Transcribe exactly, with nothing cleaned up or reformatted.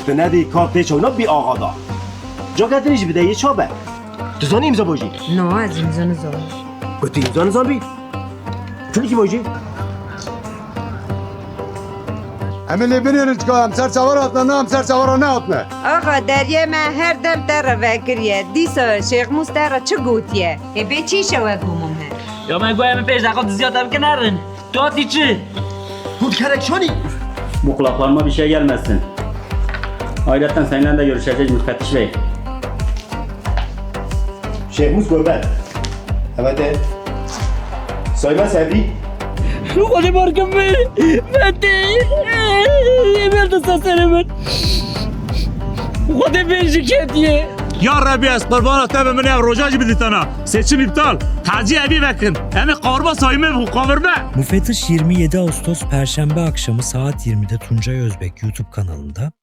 Tu nedî ka tê çewna bî axa da. Caka din jî bide yê çape. Tu zanî îmza bojî? No, ez îmza nizanim. Ku tu îmza nizanbî? Çulikî bojî? Em ê lê binêrin çika em ser çavar hatine, na em ser çavara nehatine. Axa, deriyê me her dem te re vekiriye. Dîsa Şêxmûs te re çi gotiye? Ê bê çî şewe gomum he? Ya me goya min pêş deqa diziyata bike nerin. Tu hatî çi? Hûn kerek şonî. Bu kulaklarıma bir şey gelmesin. Ayrıca seninle de görüşeceğiz müfettiş bey. Şêxmûs Gurbet. Evet, e. Sayma Sebrî. Xwedê barkim bê. Fetê. Êmel dista serê min. Xwedê bê ji ketiye. Ya Rebî, ez qurbana te bim, min ev roja jî bidîtana. Seçim iptal. Tacî evî vekin. Em ê qavurma Sayme bû, qavurma. Müfettiş yirmi yedi Ağustos Perşembe akşamı saat yirmide Tuncay Özbek YouTube kanalında.